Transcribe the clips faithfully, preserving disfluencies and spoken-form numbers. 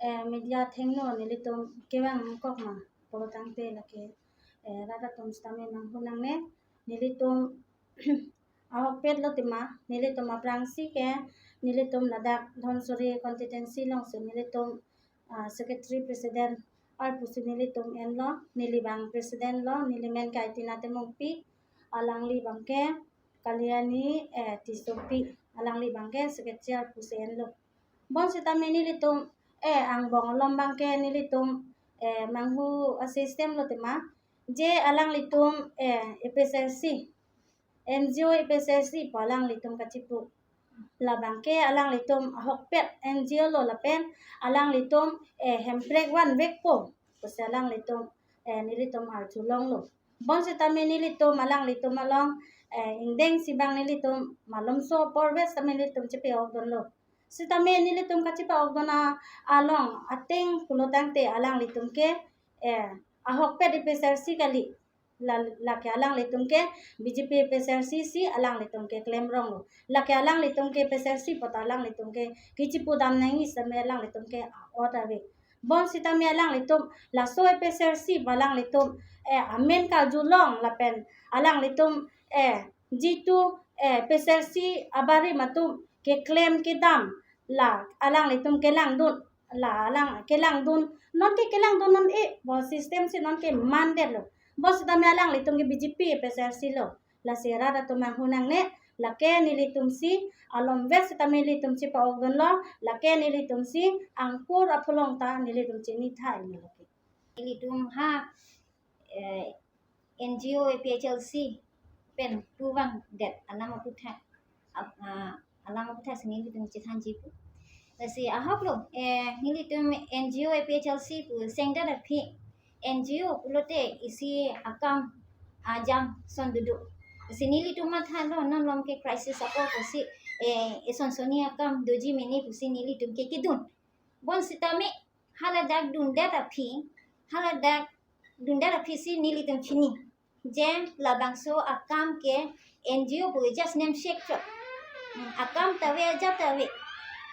Eh, media athengno nelitum kevang nangkok ma pulo tangte lake, eh, rat atum sitame manghu nangne, nelitum ahokpet lo tema, nelitum aphrangsi ke, nelitum ladak Dhansiri constituency alongsi nelitum, ah, secretary president arpu si nelitum enlo, neli abang president lo, neli men ke Aitina Timungpi, alangli abang ke Kalyani, eh, Tissopi, alangli abang ke secretary arpu si enlo. Bonsitame nelitum, eh, angbong along abang ke nelitum, eh, manghu a-system lo tema, je alanglitum, eh, A P H L C, N G O A P H L C pu alanglitum kachipu. Labang ke alanglitum ahokpet N G O lo lapen alanglitum, eh, Hemprek vanvekpo pusi alanglitum, eh, nelitum arju longlo. Bonsitame nelitum alanglitum along, eh, ingdeng si abang nelitum malomso apor vet sitame nelitum chepa-okdunlo. Sitame nelitum kachepa-okdun a-, along ateng pulo tangte alanglitum ke, eh, ahokpet A P H L C kali. La, lake alanglitum ke B J P A P H L C si alanglitum ke klemronglo. Lake alanglitum ke A P H L C pu ta alanglitum ke kachepu dam nangji sitame alanglitum ke a'ot ave. Bonsitame alanglitum laso A P H L C pu alanglitum, eh, amen karjulong lapen alanglitum, eh, jitu, eh, A P H L C abarim atum keklem kedam la alanglitum kelangdun, la alang kelangdun, non ke kelangdun non-e, bo system si non ke mandetlo. Bonsitame alanglitum ke B J P A P H L C lo. Lasi rat atum manghu nangne, lake nelitum si alomvet sitame nelitum chepa-okdunlo, lake nelitum si angkur apholong ta nelitum chini thai lo lake. Nelitum ha, eh, N G O A P H L C pen pu vangdet alam aputhak, ap-, ah, alam aputhak si nelitum chethanji pu. Lasi ahok lo, eh, nelitum N G O A P H L C pu sengdet aphi, N G O pulote isi akam ajam ason dodo. Lasi nelitum mathalo non malom ke crisis apor pusi, eh, eson sonni akam doji mene pusi nelitum ke kedun. Bonsitame haladak dundet aphi, haladak dundet aphi si nelitum chini je labangso akam ke N G O pu just name shek chot. Hmm, akam ta ave, ajat ta ave.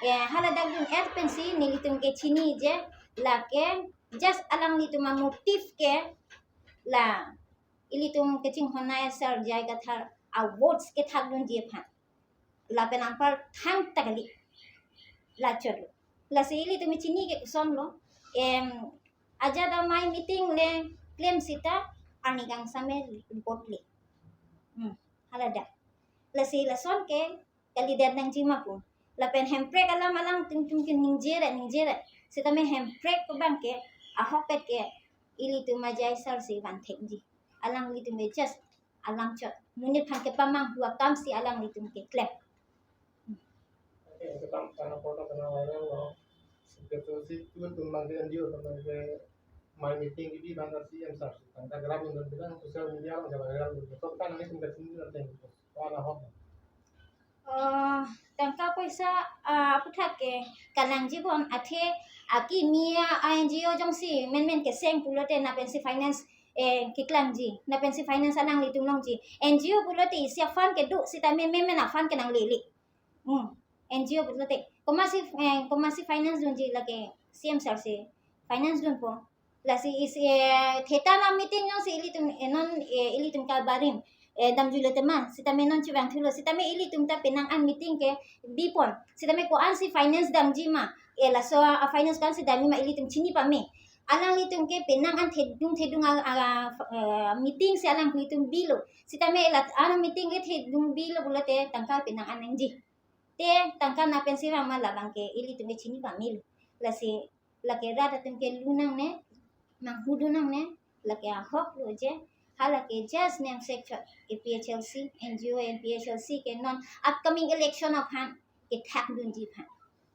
Eh, haladak dun-et pensi nelitum ke chini je lake just alanglitum amotive ke la ilitum kachinghon asar J I Kathar a-votes kethakdunji aphan. Lapen anpar thangta kali. Lachot lo. Lasi ilitum chini ke kosonlo. Em, ajat amei meeting le klem sita arni kangsam me report le. Hmm, haladak. Lasi lason ke kalidet nangji ma pu. Lapen Hemprek alam alangtum tum ke ningje ra, ningje ra. Sitame Hemprek abang ke ahokpet ke ilitum a-J I sir si vanthekji. Alanglitum ke just alam chot. Monit aphan kepamanghu akam si alanglitum keklem. Oke, itu kan karena foto kena viral loh. Secretary si itu tumbang ke N G O, tumbang ke my meeting ini bang si M sar. Tangka gerak untuk bilang sosial media orang jalan viral gitu. So kan ini tingkat sini nanti gitu. Wala hok. Oh, tangka poisa, ah, aputhak ke kanangji bon athe akimi a-N G O jongsi menmen keseng pulote lapensi finance, eh, keklangji, lapensi finance alanglitum longji. N G O pulote isi a-fund kedo sitame menmen a-fund kenanglele. Hmm. N G O pulote komatsi, eh, komatsi finance dunji lake C M sir si finance dunpo. Lasi isi, eh, theta na meeting jongsi ilitum, eh, non, eh, ilitum kabarim, eh, damjulo tema, sitame non chevangthulo, sitame ilitum ta penang an meeting ke bipon, sitame ko-ansi finance damji ma, eh, laso a-finance ko-ansi damji ma ilitum chini pame. Alanglitum ke penang an thedung thedung a, a, eh, meeting si alanglitum bilo, sitame la ano meeting ke thedung bilo pulote tangka penang an nangji. Te tangka lapensi vang ma labang ke ilitum ke chini pamelo. Lasi lake rat atum ke lu nangne, manghu dun nangne, lake ahok lo je, halake just name shek chot, A P H L C, N G O, A P H L C ke non upcoming election aphan kethakdunji aphan.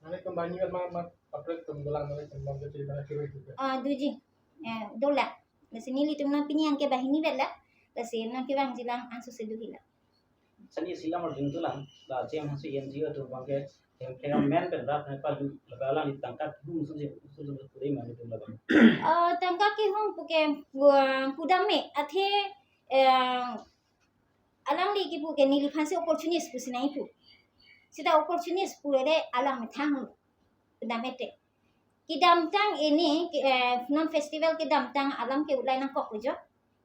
Mane kembali ma, ma, paprek tum dolang, mane kembali ke cerita kiri juga. Ah, doji. Eh, dolang. Lasi nelitum non pini an ke banghini vet la. Lasi non kevangji lang anso si do hila. Sani silang arjun tulang, la C M hasi N G O atum abang ke, hem, hem men pen rat ne palu, laga alang ni tangka hung sung sung sung sung puri mani tum labang. Eh, tangka kehung pu ke, wah, kudam me, athe, eh, alangli kipu ke neliphan si opportunist pusi nangkipu. Sita opportunist pu le alang methang lo. Kudam me te. Kedamtang ini, ke-, eh, non festival kedamtang alam ke-ulai nangkok jo.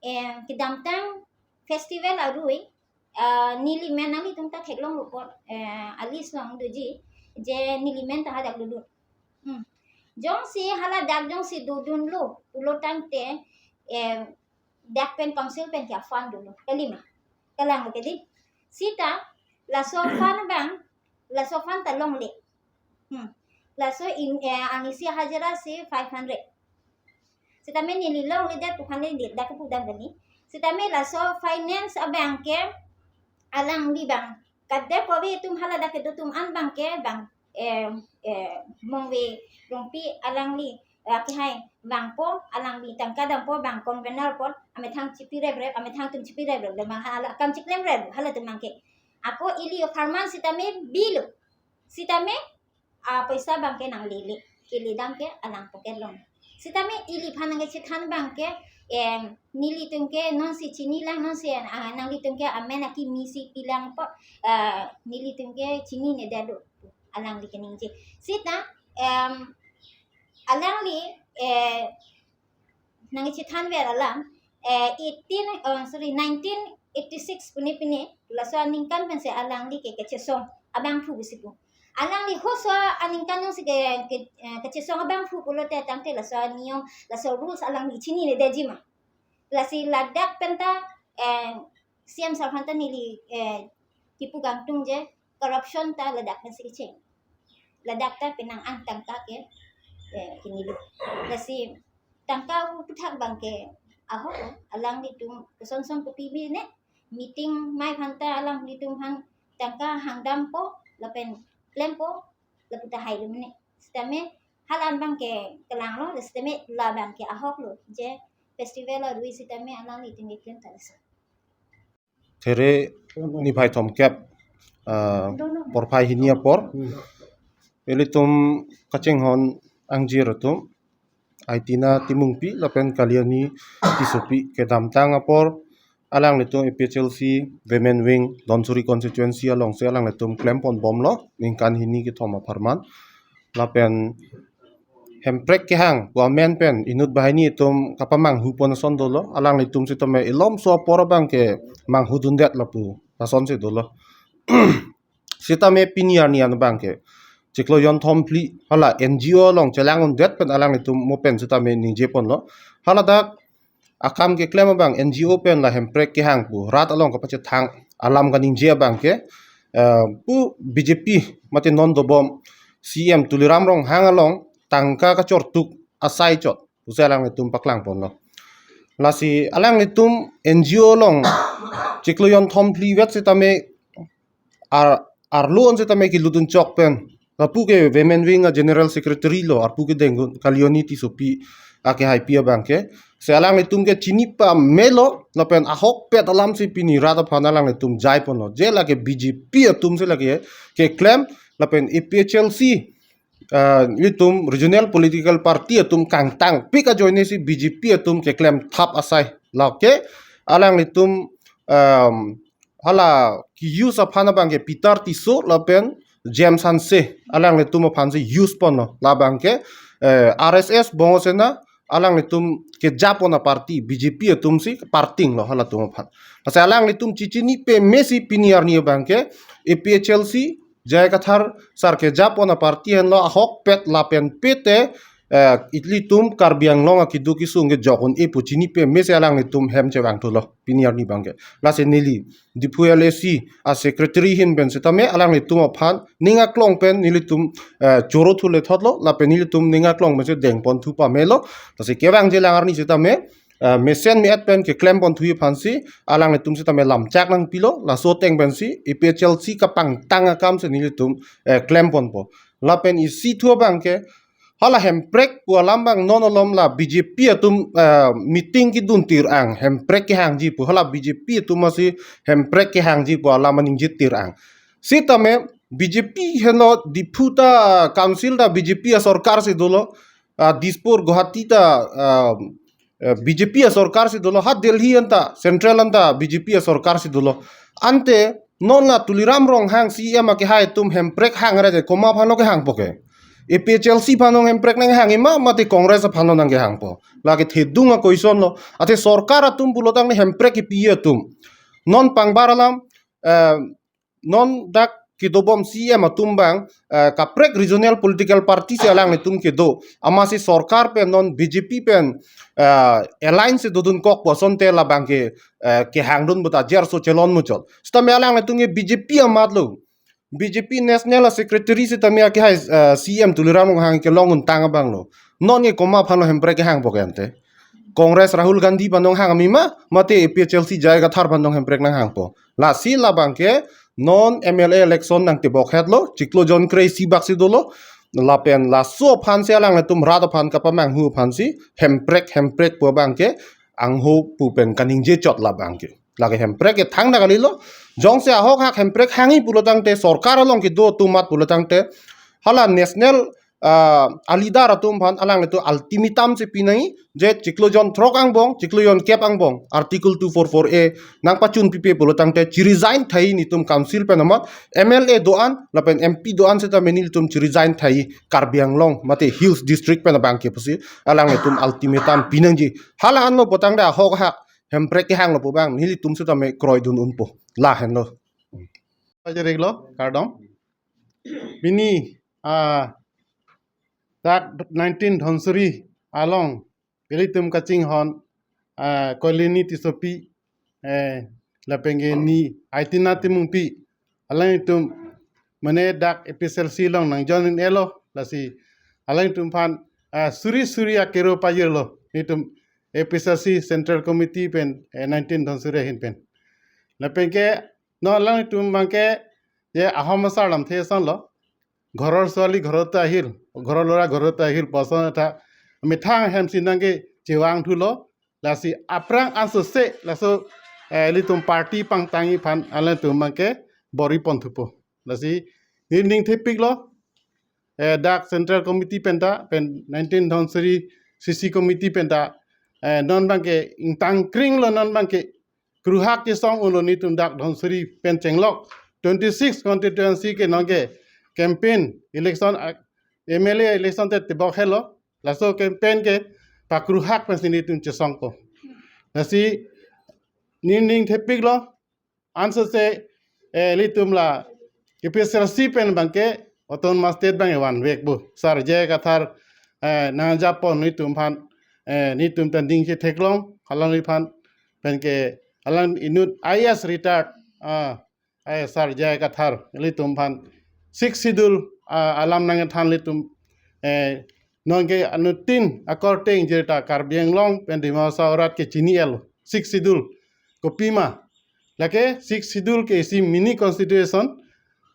Eh, kedamtang festival arui, eh, neli men nanglitum ta theklonglo apot, eh, a-list along doji, je neli men ta hadak dodun. Hmm. Jongsi haladak jongsi dodunlo pulo tangte, eh, dak pen council pen ke a-fund dolo. Kali ma? Kalang lo kali. Sita, laso fund abang, laso fund ta longle. Hmm. Laso in, eh, arnisi hajira si five hundred. Sitame neli longledet pu aphan le dak pudam kali. Sitame laso finance abang ke alangli abang. Kade kove atum haladak kedo atum an abang ke abang, eh, eh, Mongve Rongpi alangli, eh, akehai vangpo, alangli tangka dampo, abang convener apot, amethang chipi reprep, amethang atum chipi reprep, abang hala akam chiklem rep, halatum abang ke. Ako ili apharman sitame bilo. Sitame, ah, paisa abang ke nanglele. Keledam ke alang pocket along. Sitame ili aphan nangkechethan abang ke, em, nelitum ke nonsi chinilang, nonsi, ah, nanglitum ke amen akimi si pilang apot, ah, nelitum ke chininedetlo, alangli keningje. Sita, em, alangli, eh, nangkechethan ver alam, eh, eighteen, oh, sorry, nineteen eighty-six pune pine, laso aningkan pensi alangli ke kechesong abangphu besi pu. Alangli halaso aningkan jongsi ke, ke, eh, kechesong abangphu pulote tangte laso aniyom, laso rules alangli chininedetji ma. Lasi ladak penta, eh, C M sir aphan ta neli, eh, kipu kangtung je, corruption ta ladak pensi kecheng. Ladak ta penang an tangka ke, eh, kinilo. Lasi tangka aputhak abang ke ahok lo, alanglitum kosonson kopi bi ne, meeting mai aphan ta alanglitum aphan tangka hangdampo, lapen klempo, lapu ta hailo mene. Sitame hala abang ke kelanglo, sitame la abang ke ahok lo, je festival arui sitame alanglitum keklem ta laso. There niphai thomkep, ah, porphai hini apor, ilitum kachinghon angjir atum, Aitina Timungpi lapen Kaliani Tissopi kedamtang apor, alanglitum A P H L C Women Wing Dhansiri constituency alongsi alanglitum klempon bomlo, ningkan hini kethom apharman. Lapen Hemprek kehang pu amen pen inut banghini atum kapamanghu pon ason dolo, alanglitum sitame ilomso apor abang ke manghudundet lapu asonsi dolo. Sitame pini arni an abang ke chiklo jonthom phli hala N G O along chelang undet pen alanglitum mo pen sitame ningje ponlo. Haladak akam keklem abang N G O pen la Hemprek kehang pu rat along kapachethang alam kaningje abang ke, eh, pu B J P mate non dobom C M Tuliram Ronghang along tangka kachortuk asai chot pusi alanglitum paklang ponlo. Lasi alanglitum N G O along chiklo jonthom phli vet sitame ar, arlo an sitame kelutdun chok pen. Lapu ke Women Wing a General Secretary lo, arpu kedengdun Kaliani Tissopi akehaipi abang ke. Si alanglitum ke chini pamelo, lapen ahokpet alamsi pini rat aphan alanglitum jai ponlo. Je lake B J P atumsi lake keklem, lapen A P H L C, ah, ilitum regional political party atum kangtangpik ajoinesi B J P atum keklem thap asai. Lake alanglitum, um, hala ke-use aphan abang ke Peter Tisso lapen James Hanse alanglitum aphansi use ponlo. Labang ke, eh, R S S Bongo Sena alanglitum kejapon aparty, B J P atumsi parting lo halatum aphan. Lasi alanglitum chechini pamesi pini arni abang ke A P H L C J I Kathar sar kejapon aparty henlo, ahokpet lapen pete, eh, ilitum Karbi Anglong akeduk kesung kejok un-e pu chini pamesi alanglitum hem chevangthulo pini arni abang ke. Lasi neli Diphu L A C a secretary ahin pen sitame alanglitum aphan ning aklong pen nelitum, eh, choro thule thotlo, lapen nelitum ning aklong pensi dengponthu pamelo. Lasi kevangjilang arni sitame, eh, mesen me-et pen keklem ponthu aphansi alanglitum sitame lamchak nangpilo, laso ateng pensi A P H L C kapangtang akamsi nelitum, eh, klem ponpo. Lapen isi thu abang ke, hala Hemprek pu alam abang non alom la B J P atum, eh, meeting kedun tir ang, Hemprek kehangji pu, hala B J P atum asi Hemprek kehangji pu alam aningje tir ang. Sitame B J P henlo Diphu ta council ta B J P asorkarsi dolo, ah, Dispur Guwahati ta, ah, eh, B J P asorkarsi dolo, ha Delhi anta, central anta B J P asorkarsi dolo. Ante non la Tuliram Ronghang C M akehai atum Hemprek hangre de komat aphanlo kehangpo ke. A P H L C aphan non Hemprek nanghang-i ma, mate Congress aphan non nangkehangpo? Lake thedung a-question lo. Athe sorkar atum pulotangte Hemprek kipi atum. Non pangbar alam, eh, non dak kedobom C E M atum abang, eh, kaprek regional political party si alanglitum kedo. Amatsi sorkar pen non B J P pen, eh, alliance si dodunkok pu asonte labang ke, eh, kehangdun puta jerso chelon muchot. Sitame alanglitum ke B J P amat lo. B J P National Secretary sitame akehai, eh, C E M Tuliram Ronghang kelong untang abang lo. Non ke komat aphan lo Hemprek kehangpo ke ante? Congress Rahul Gandhi aphan non hang-i ma, mate A P H L C J I Kathar aphan non Hemprek nanghangpo? Lasi labang ke non M L A election nangtebok het lo, chiklo jon kre-isi bak si dolo, lapen laso aphan si alanglitum rat aphan kapamanghu aphan si Hemprek, Hemprek pu abang ke angho pu pen kaningje chot labang ke. Lake Hemprek ke thangta kalilo, jongsi ahok hak Hemprek hang-i pulotangte, sorkar along kedo atum amat pulotangte, hala national, ah, a-leader atum aphan alanglitum ultimatum si pinangji, je chiklo jon throk angbong, chiklo jon kep angbong, Article two four four A nangpachun pipe pulotangte, chi-resign tha-i nelitum council pen amat, M L A do-an lapen M P do-an sitame nelitum chi-resign tha-i Karbi Anglong mate Hills District pen abang ke pusi alanglitum ultimatum pinangji. Hala anlo pulotangte ahok hak Hemprek kehanglo pu abang nelitum sitame kroidun unpo. Lahenlo. Pajirlo, kardom. Pini, ah, dak nineteen Dhansiri along ilitum kachinghon, ah, Koileni Tissopi, eh, lapen ke ni Aitina Timungpi, alanglitum mane dak A P H L C along nang-join un-elo, lasi alanglitum aphan, ah, suri suri akero pajirlo nelitum A P H L C Central Committee pen, eh, nineteen Dhansiri ahin pen. Lapen ke non alanglitum abang ke je Ahom asar lamthe ason lo, "ঘৰৰ ছোৱালী ঘৰতে আহিল, ঘৰৰ ল'ৰা ঘৰতে Ahil" pu ason ta methang hem si nangkechevang thulo. Lasi aphrang ansose laso, eh, ilitum party pangtang-i aphan alanglitum abang ke bor-i pon thupo. Lasi neli ning thepiklo, eh, dak Central Committee pen ta, pen nineteen Dhansiri C C Committee pen ta, eh, non abang ke ingtang kring lo, non abang ke kruhak kesong unlo nelitum dak Dhansiri pen chenglok twenty-six constituency ke non ke campaign election, ah, M L A election te tebok helo. Laso campaign ke pakruhak pensi nelitum chesongpo. Lasi neli ning thepiklo, ansose, eh, ilitum la A P H L C pen abang ke Autonomous State abang ke vanvek pu Sir J I Kathar, eh, nangjapo nelitum aphan, eh, nelitum ta ning chetheklong, alangliphan pen ke alang inut I A S retired, ah, eh, Sir J I Kathar ilitum aphan Sixth Schedule, ah, alam nangthan ilitum, eh, non ke anuttin akorte ingjir ta Karbi Anglong pen Dima Hasao arat ke chini-elo Sixth Schedule kopima. Lake Sixth Schedule ke isi mini constitution,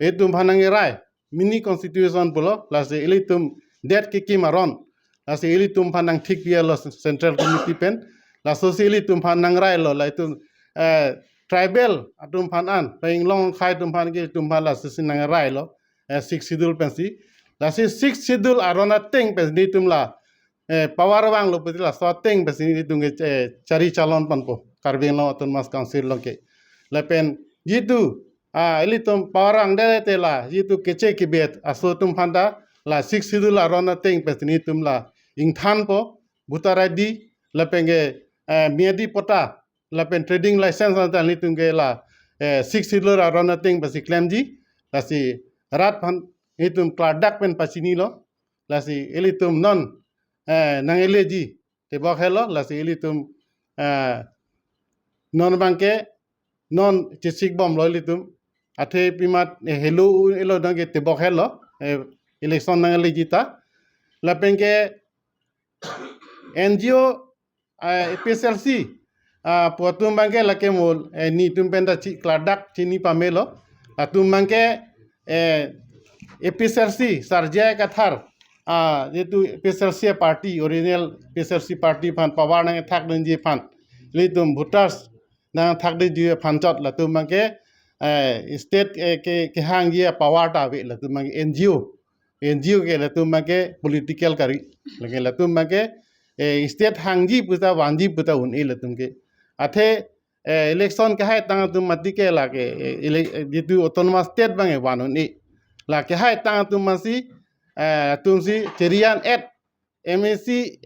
itum aphan nangrai mini constitution pulo, lasi ilitum det kekim aron, lasi ilitum aphan nangthik pi-elo Central Committee pen, lasosi ilitum aphan nangrailo, la itum, eh, tribal atum aphan an, Painglong akhei atum aphan ke itum aphan lasosi nangrailo, eh, Sixth Schedule pensi. Lasi Sixth Schedule aron ateng pensi nelitum la, eh, power vanglo pusi laso ateng pensi nelitum ke, eh, chari chalon ponpo Karbi Anglong Autonomous Council along ke. Lapen jitu, ah, ilitum power vangdet te la jitu keche kebet aso atum aphan ta la Sixth Schedule aron ateng pensi nelitum la ingthanpo, voter I D lapen ke, eh, miyadi patta lapen trading license anta nelitum ke la, eh, Sixth Schedule aron ateng pensi klemji, lasi rat aphan nelitum klardak pen pachinilo, lasi ilitum non, eh, nang-eleji tebok helo, lasi ilitum, eh, non abang ke non chesik bomlo ilitum, athe pimat, eh, helo un-elo abang ke tebok helo, eh, election nang-eleji ta. Lapen ke N G O, eh, A P H L C, ah, pu atum abang ke lake mo, eh, nelitum pen ta chi klardak chini pamelo. Latum abang ke, eh, A P H L C, Sir J I Kathar, ah, jitu A P H L C party, original A P H L C party aphan power nangthakdunji aphan, ilitum voters nangthakdunji aphan chot latum abang ke, eh, state, eh, ke, kehangji power ta ave, latum abang ke N G O. N G O ke latum abang ke political kari. Lake latum abang ke, eh, state hangji puta vanji puta un-e latum ke. Athe, eh, election kehaitang atum mati ke lake, eh, ele-, eh, jitu Autonomous State abang ke van un-e. La kehaitang atum masi, eh, atum si cherijan et, M A C,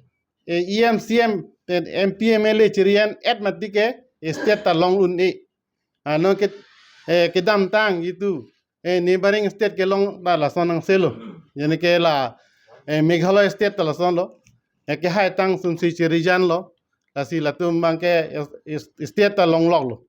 eh, E M, C M, eh, M P, M L A cherijan et mati ke state ta long un-e. Ah, non ke, eh, kedamtang itu, eh, neighboring state kelong ta lason angselo. Jene ke la, eh, Meghalaya state ta lasonlo. Eh, kehaitang atum si cherijanlo. Lasi latum abang ke is-, is-, state ta longloklo.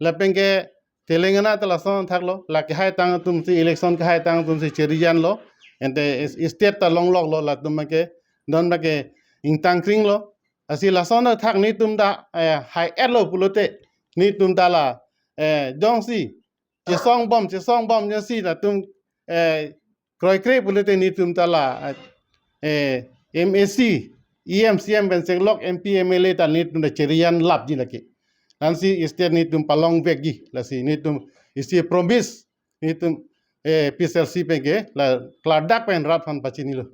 Lapen ke Telangana ta lason thaklo. La kehaitang atum si election kehaitang atum si cherijanlo. Ante is-, state ta longloklo. Latum abang ke, non abang ke ingtang kringlo. Lasi lason athak netum ta, eh, hai-etlo pulote, netum ta la, eh, jongsi chesong bom, chesong bom jongsi latum, eh, kroikre pulote netum ta la, eh, M A C, E M, C M pen seklok M P, M L A ta netum ta cherijan lapji lake. Lasi state netum palongvekji, lasi netum isi promise netum, eh, P S L C pen ke la klardak pen rat aphan pachinilo.